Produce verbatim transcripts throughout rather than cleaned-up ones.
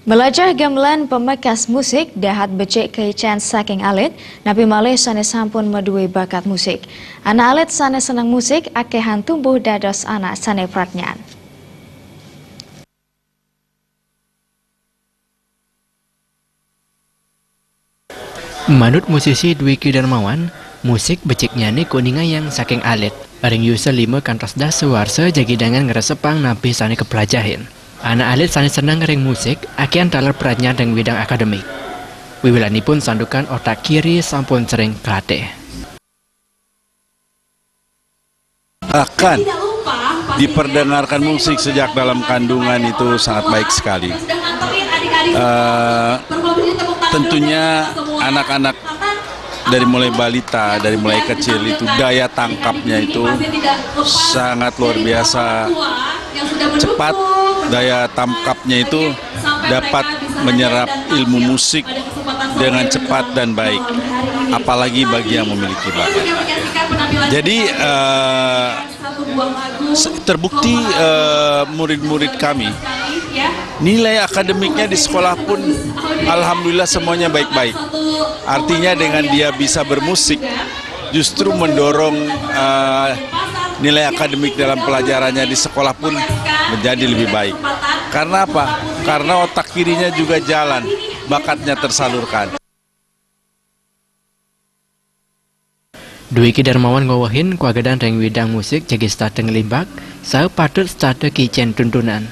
Melajah gamelan pemekas musik dahat becik keican saking alit, napi malih sane sampun maduwe bakat musik. Anak alit sane seneng musik akehan tumbuh dados anak sane pradnyan. Manut musisi Dwiki Darmawan, musik beciknyane kuningayang saking alit. Ring yusa lima kantos dasa warsa jagi dangan ngresepang napi sane kaplajahin. Anak alit sane seneng ring musik, akehan taler pradnyan ring widang akademik. Wiwilanipun santukan otak kiri sampun sering kalatih. Bahkan diperdengarkan musik sejak dalam kandungan itu sangat baik sekali. Eh, tentunya anak-anak dari mulai balita, dari mulai kecil itu daya tangkapnya itu sangat luar biasa cepat, daya tangkapnya itu dapat menyerap ilmu musik dengan cepat dan baik, apalagi bagi yang memiliki bakat. Jadi eh, se- terbukti eh, murid-murid kami nilai akademiknya di sekolah pun alhamdulillah semuanya baik-baik. Artinya dengan dia bisa bermusik justru mendorong eh, nilai akademik dalam pelajarannya di sekolah pun menjadi lebih baik. Karena apa? Karena otak kirinya juga jalan, bakatnya tersalurkan. Dwiki Darmawan ngwewehin kawagedan ring widang musik jagi setata nglimbak, saha patut setata kicen tuntunan.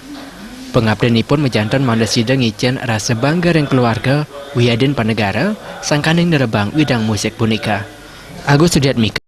Pangaptinipun majanten mangda sida ngicen rasa bangga ring keluarga wiadin panegara sangkaning nerebang widang musik punika. Agus Sudiatmika.